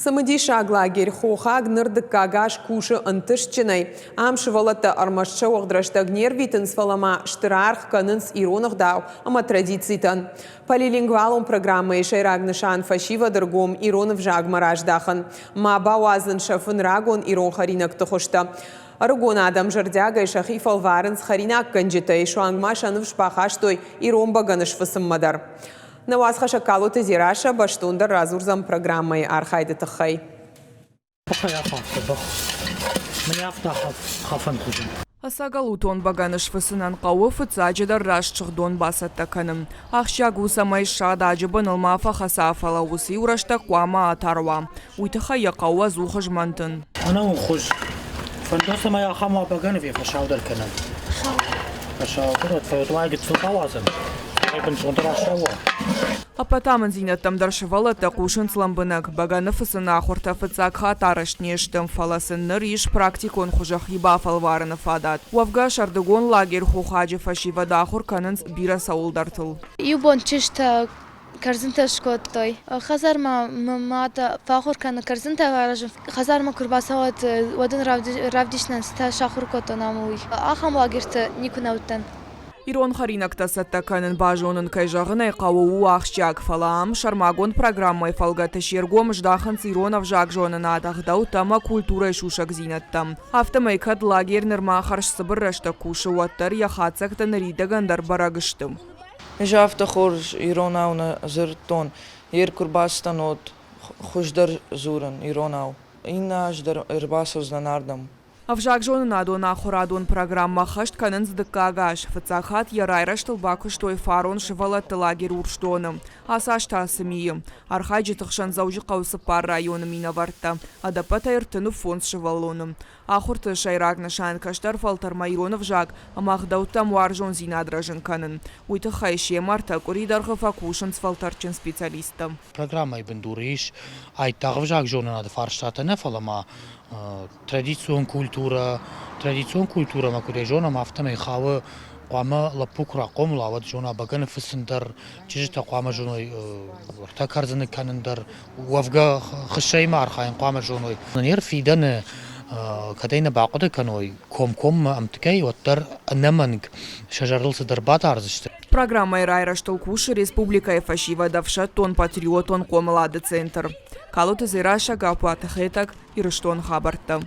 Цымыдисаг лагерь «Хохаг» ныр дыккаг аз кусы ӕнтыстджынӕй. Ам сывӕллӕттӕ ӕрмӕст сӕ уӕгъд рӕстӕг не рвитынц, фӕлӕ ма стыр аргъ кӕнынц ирон ӕгъдау ӕмӕ традицитӕн. Полилингвалон программӕйы сӕйраг нысан фӕсивӕды ргом ирон ӕвзагмӕ раздахын, ма бауадзын сӕфын рагон ирон хӕринӕгты хуызтӕ. Ӕрыгон адӕм зӕрдиагӕй сӕхи фӕлварынц хӕринаггӕнджытӕй, суанг ма сӕ ныфс бахастой ирон бӕгӕны сфыцынмӕ дӕр. Нӕ уацхӕссӕг Калоты Дзерассӕ бӕстондӕр радзурдзӕн программӕйы архайды тыххӕй. Ӕцӕгӕлутон бӕгӕны сфыцынӕн хъӕуы фыццаджыдӕр раст сыгъдон бацӕттӕ кӕнын. Ахсджиаг у, цӕмӕй ссад аджы быныл ма фӕхӕца, фӕлӕ уыцы-иу рӕстӕг хъуамӕ атар уа. Уый тыххӕй йӕ хъӕуы ӕдзух змӕнтын. Ӕнӕуын хуыз. Фӕнды, цӕмӕй ахӕм уа бӕгӕны фӕсаудӕр кӕнӕм. Фӕсаудӕр, уӕд фӕлӕ гыццыл бауадзӕм, цӕмӕй бынтондӕр асау уа. Ӕппӕт амындзинӕдтӕм дӕр сывӕллӕттӕ хъусынц лӕмбынӕг. Бӕгӕны фыцыны ахуыртӕ фыццаг хатт арӕзт не сты, фӕлӕ сын ныр ис практикон хуызы хи бафӕлварыны фадат. Уӕвгӕ, сӕрдыгон лагерь Хохаджы фӕсивӕд ахуыр кӕнынц бирӕ цӕуылдӕртыл. Иу бон чызджытӕ кӕрдзынтӕ скодтой. Хӕдзармӕ мӕ мад фӕахуыр кӕны кӕрдзынтӕ аразын. Хӕдзармӕ куы рбацӕуӕд, уӕд ын равдисынӕн цытӕ сахуыр кодтон ӕмӕ уый. Ахӕм лагерьты никуы нӕ уыдтӕн. Ирон хӕринӕгтӕ цӕттӕ кӕнын базонын, кӕй зӕгъын ӕй хъӕуы, у ахсджиаг, фӕлӕ ам сӕрмагонд программӕйы фӕлгӕты се ргом здахынц ирон ӕвзагзонынад, ӕгъдӕуттӕ ӕмӕ культурӕйы сусӕгдзинӕдтӕм. Афтӕмӕй кӕд лагерь нырма хӕрзцыбыр рӕстӕг кусы, уӕддӕр йӕ хатдзӕгтӕ ныридӕгӕн дӕр бӕрӕг сты. Ӕз афтӕ хорз иронау нӕ дзырдтон. Ер куы рбацыдтӕн, уӕд хуыздӕр дзурын иронау. Иннӕ аз дӕр ӕрбацӕудзынӕн ардӕм. Ӕвзагзонынадон ахуырадон программӕ ӕххӕст кӕнынц дыккаг аз. Фыццаг хатт йӕ райрӕзтыл бакуыстой фарон сывӕллӕтты лагерь Урсдоны. Ацы аз та Цымийы. Архайджыты хсӕн Дзӕуджыхъӕуы цыппар районы минӕвӕрттӕ, ӕдӕппӕтӕй 35 сывӕллоны. Ахуырты сӕйраг нысан кӕстӕр фӕлтӕрмӕ ирон ӕвзаг ӕмӕ ӕгъдӕуттӕм уарзондзинад рӕзын кӕнын. Уый тыххӕй семӕ ӕртӕ къуыри дӕргъы фӕкусынц фӕлтӕрдджын специалисттӕ. Программӕйы бындуры ис айдагъ ӕвзагзонынады фарстатӕ нӕ, фӕлӕ ма традицион культурӕ. Традицион культурӕмӕ куыдӕй зонӕм, афтӕмӕй хауы хъуамӕ лӕппу куы рахъомыл уа, уӕд зона бӕгӕны фыцын дӕр, чызджытӕ хъуамӕ зоной ӕртӕ кӕрдзыны кӕнын дӕр, уӕвгӕ хыссӕимӕ архайын хъуамӕ зоной. Ныр фидӕны кӕд ӕй нӕ бахъуыды кӕной комкоммӕ ӕмткӕй, уӕддӕр ӕнӕмӕнг сӕ зӕрдыл цыдӕр бадардзысты. Программӕйы райрӕзтыл кусы республикӕйы фӕсивӕд ӕфсӕддон-патриотон хъомылады центр. Калоты Дзерассӕ, Гаппуаты Хетӕг, Ирыстоны хабӕрттӕ.